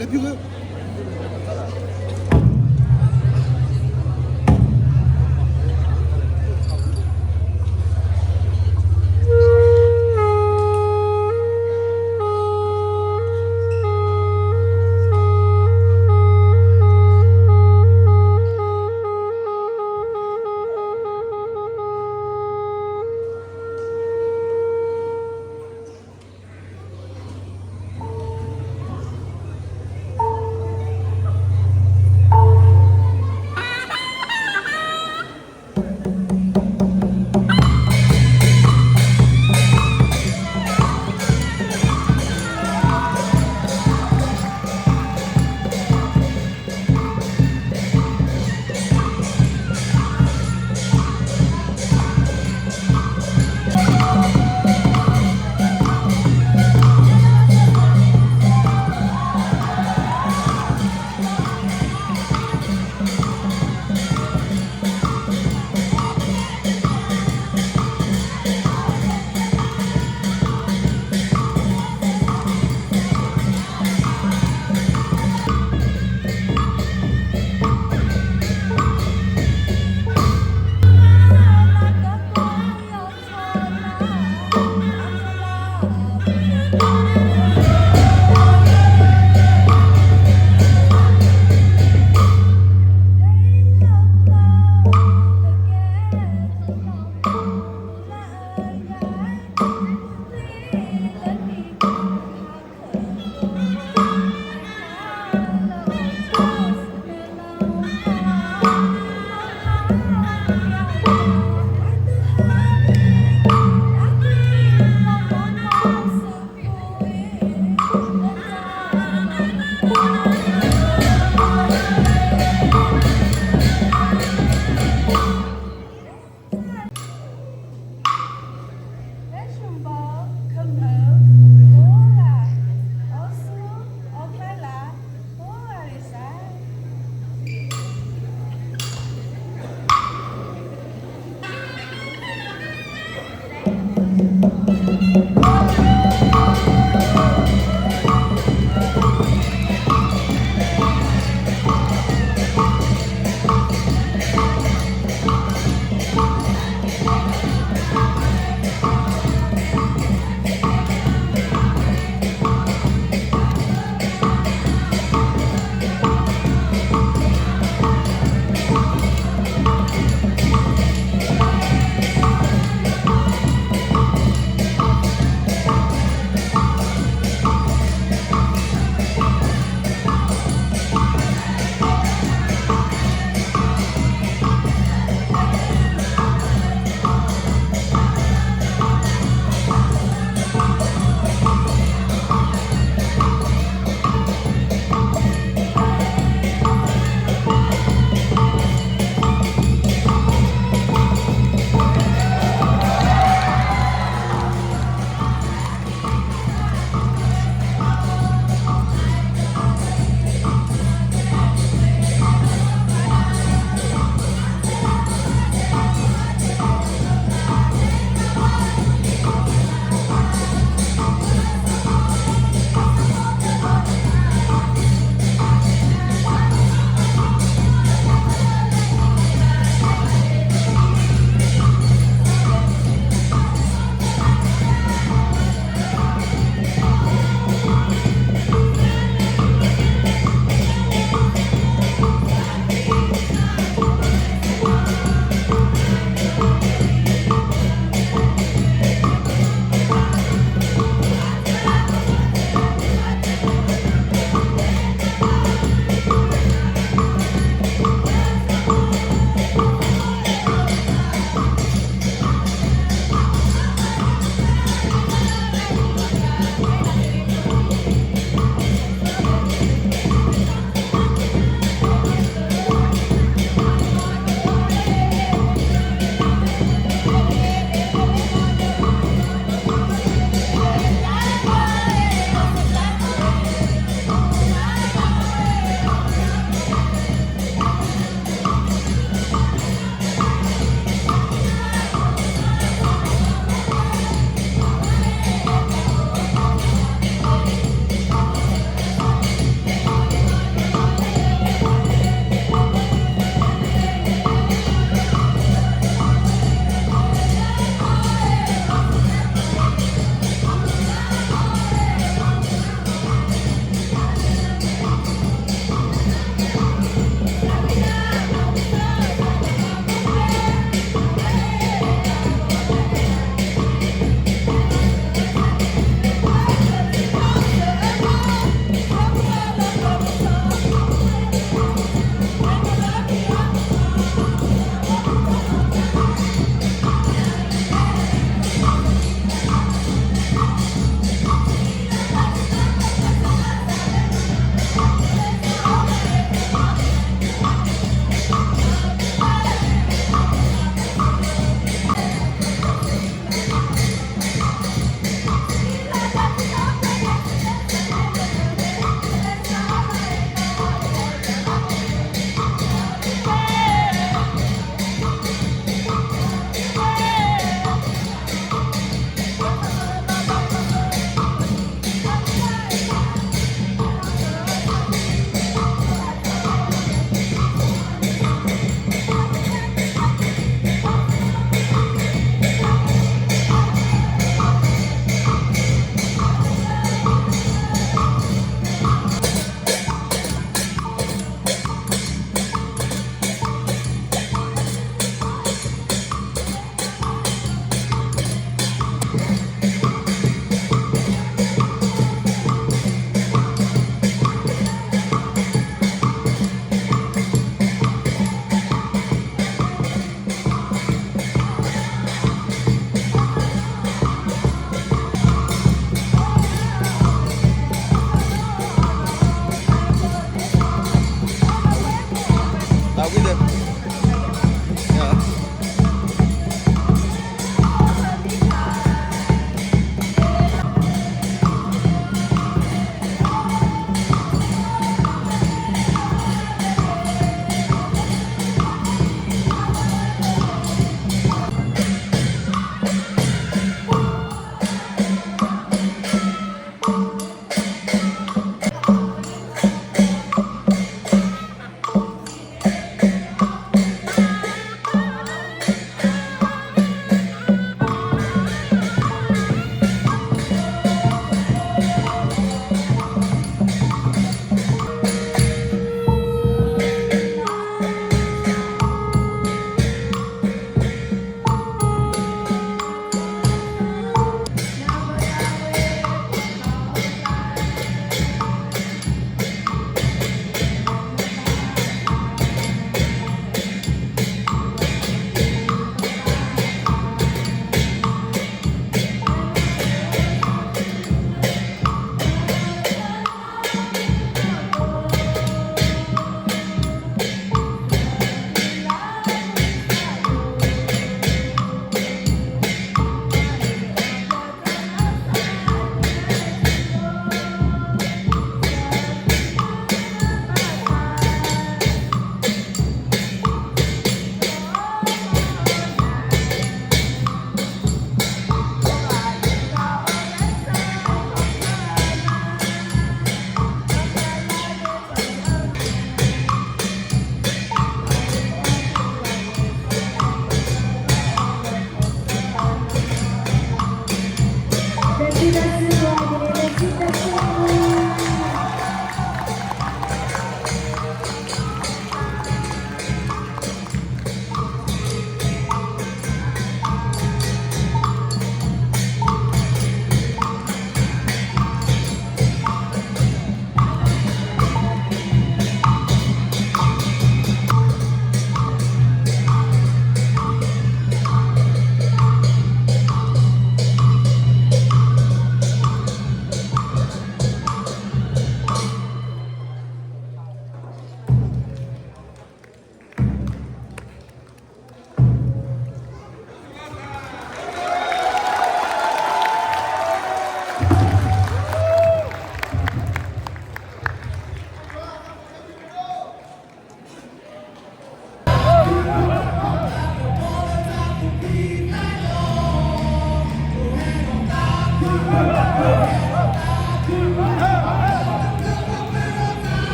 လဲၤဖုဂ့ၤ.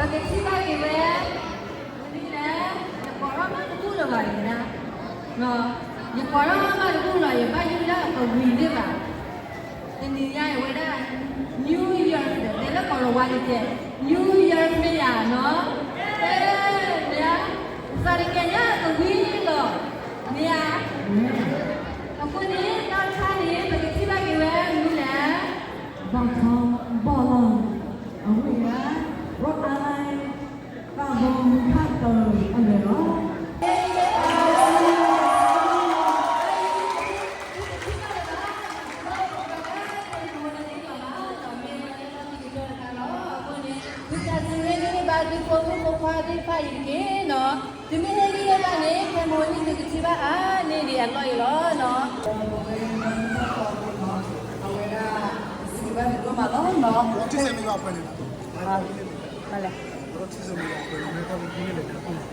ပကထံၣ်ဘၣ်က့ၤဝဲ မနုၤလဲၣ်, ယကိးထီၣ်မးတဘူၣ်လၢၤဘၣ်န့ၣ်, ယကိးထီၣ်မးတဘူၣ်လီၤ, ယဘၣ်ယုၢ်လၢအကဝံၤသ့ၣ်ဘၣ်. တနံၤညါအံၤဝဲဒၣ် New Year တဲလၢကီၢ်လီၤဝါန့ၣ်ကဲ New Year မ့ၢ်ယၤနီၤ, တဲ မ့ၢ်ဧါ, သးတကဲညါအကဝံၤလီၤ, မ့ၢ်ဧါ. အဃိန့ၣ် တၢ်တခါန့ၣ် ပကထံၣ်ဘၣ်က့ၤဝဲမနုၤလဲၣ်, ဘီၣ်ထီဘီၣ်လီၤ, အဝဲဒၣ် Rhode Island ဘၣ်ဘီမုၢ်ခါတၢၢ်အလၢာ်လီၤ. သုတၢ်စံးဝဲန့ၣ်ဘၣ်သုဖိမုၣ်ဖိခွါသ့ၣ်တဖၣ်အံၤတက့ၢ်နီၤ, သုမ့ၢ်ဟ့ၣ်ဂံၢ်ဟ့ၣ်ဘါန့ၣ် ခဲမိၢ်နံၤသုကထံၣ်ဘၣ်အါန့ၢ်ဒံးအလီၢ်အံၤလီၤနီၤ. အဝဲဒၣ် စံးဘၣ်ဒိၣ်မးလီၤနီ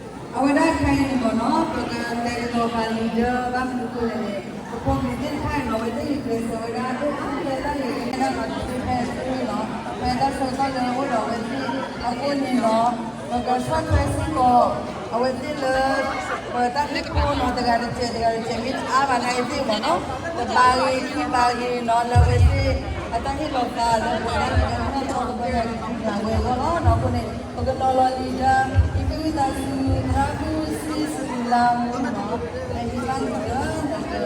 ၤ, အဝဲဒၣ်ခဲအံၤန့ၣ်မ့ၢ်နီၤ ပကတဲကဒီးဘၣ်လံဒီး ဘၣ်မနုၤအဃိလဲၣ်န့ၣ် ပဖိပလံၤသ့ၣ်တဖၣ်နီၤ အဝဲသ့ၣ်ဂုာ်ကျဲးစၢးဝဲဒၣ်ဒိၣ်အါဖဲတၢ်န့ၣ် ကဲဒၣ်ပှၤသ့ၣ်တဖၣ်အံၤလီၤ. ဖဲတၢ်ဆၢကတီၢ်လၢအိၣ်ဒီးအဝဲသ့ၣ်အဃိန့ၣ်နီၤ ပကဆီၣ်ထွဲစ့ၢ်ကီး အဝဲသ့ၣ်လၢ ပတၢ်ဟ့ၣ်ခိၣ်နီၤ တဂၤတစဲး တဂၤတစဲး မ့ၢ်တအါဘၣ်နာ်က့သ့ၣ်မ့ၢ်နီၤ တဘးဂ့ၤ ခံဘးဂ့ၤနီၤ လၢအဝဲသ့ၣ် အတၢ်ဟ့ၣ်လီၤသးလၢပဝဲဒၣ် ပကထံၣ်ဘၣ်ဝဲအဂီၢ်လီၤနီၤ. အဃိန့ၣ် ပကနီၤလီၤလံဒီး ဟံးဃုာ်သးဆူ သရၣ်မုၣ်ဆံးစူၤလါမူနီၤ ဟံးဘၣ်နၤဒီး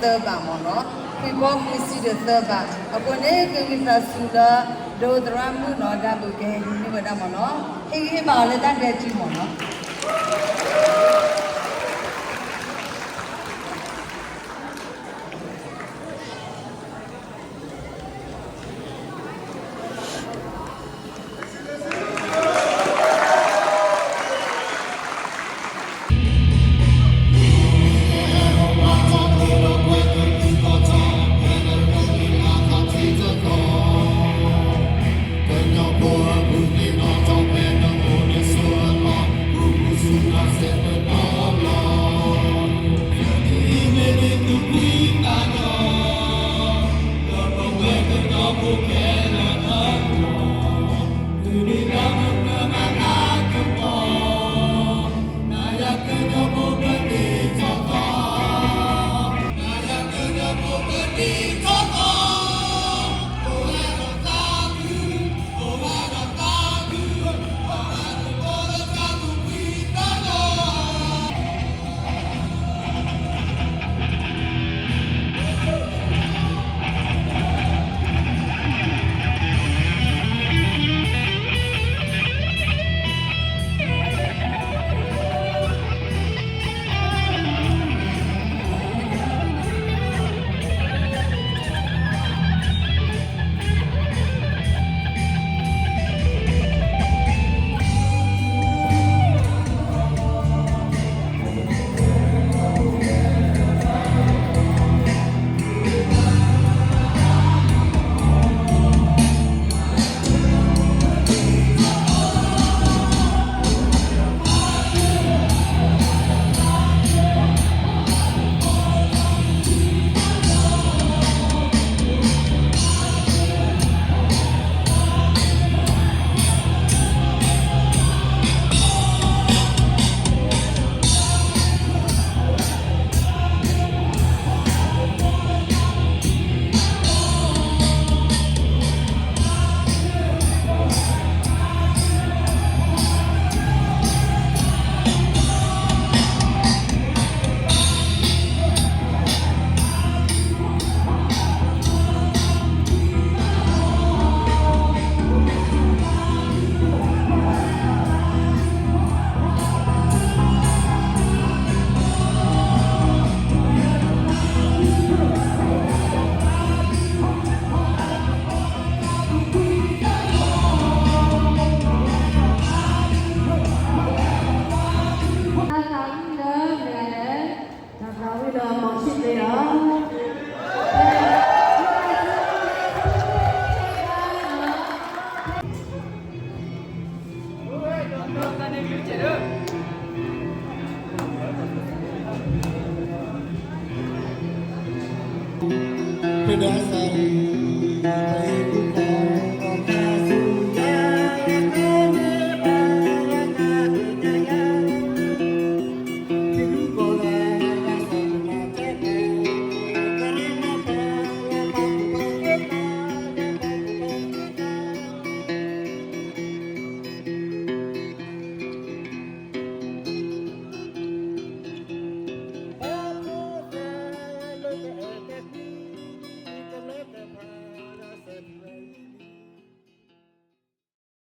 သၢဘးမ့ၢ်နီၤ, ခွံဘီခွံဆံဒီးသၢဘး, အဃိန့ၣ် ကဂံၢ်သးစူၤလၢ ဒိသရၣ်မုၣ်နီၤ ဒၣ်ဘုးကဟဲဟံးန့ၢ်ဝဲဒၣ်မ့ၢ်နီၤ, ဟ့ၣ်ဂံၢ်ဟ့ၣ်ဘါအီၤလၢတၢ်ဒဲးတံၢ်မ့ၢ်နီၤ.